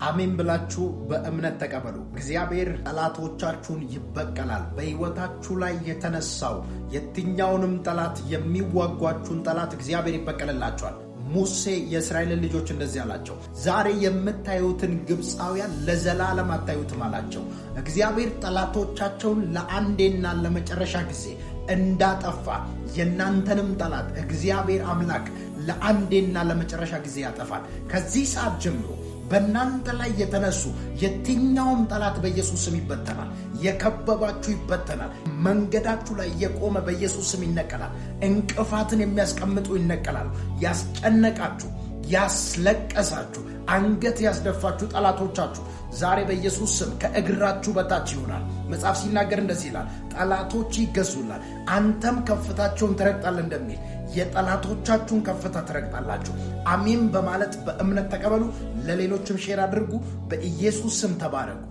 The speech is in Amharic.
አሜን ብላችሁ በእምነት ተቀበሉ። እግዚአብሔር ጠላቶቻችሁን ይበቀላል። በሕይወታችሁ ላይ የተነሳው የትኛውንም ጠላት፣ የሚዋጓችሁን ጠላት እግዚአብሔር ይበቀልላችኋል። ሙሴ የእስራኤልን ልጆች እንደዚህ አላቸው፣ ዛሬ የምታዩትን ግብፃውያን ለዘላለም አታዩትም አላቸው። እግዚአብሔር ጠላቶቻቸውን ለአንዴና ለመጨረሻ ጊዜ እንዳጠፋ የእናንተንም ጠላት እግዚአብሔር አምላክ ለአንዴና ለመጨረሻ ጊዜ ያጠፋል። ከዚህ ሰዓት ጀምሮ በእናንተ ላይ የተነሱ የትኛውም ጠላት በኢየሱስ ስም ይበተናል። የከበባችሁ ይበተናል። መንገዳችሁ ላይ የቆመ በኢየሱስ ስም ይነቀላል። እንቅፋትን የሚያስቀምጡ ይነቀላሉ። ያስጨነቃችሁ፣ ያስለቀሳችሁ፣ አንገት ያስደፋችሁ ጠላቶቻችሁ ዛሬ በኢየሱስ ስም ከእግራችሁ በታች ይሆናል። መጽሐፍ ሲናገር እንደዚህ ይላል፣ ጠላቶች ይገዙላል፣ አንተም ከፍታቸውን ትረግጣለህ እንደሚል የጠላቶቻችሁን ከፍታ ትረግጣላችሁ። አሜን በማለት በእምነት ተቀበሉ። ለሌሎችም share አድርጉ። በኢየሱስ ስም ተባረኩ።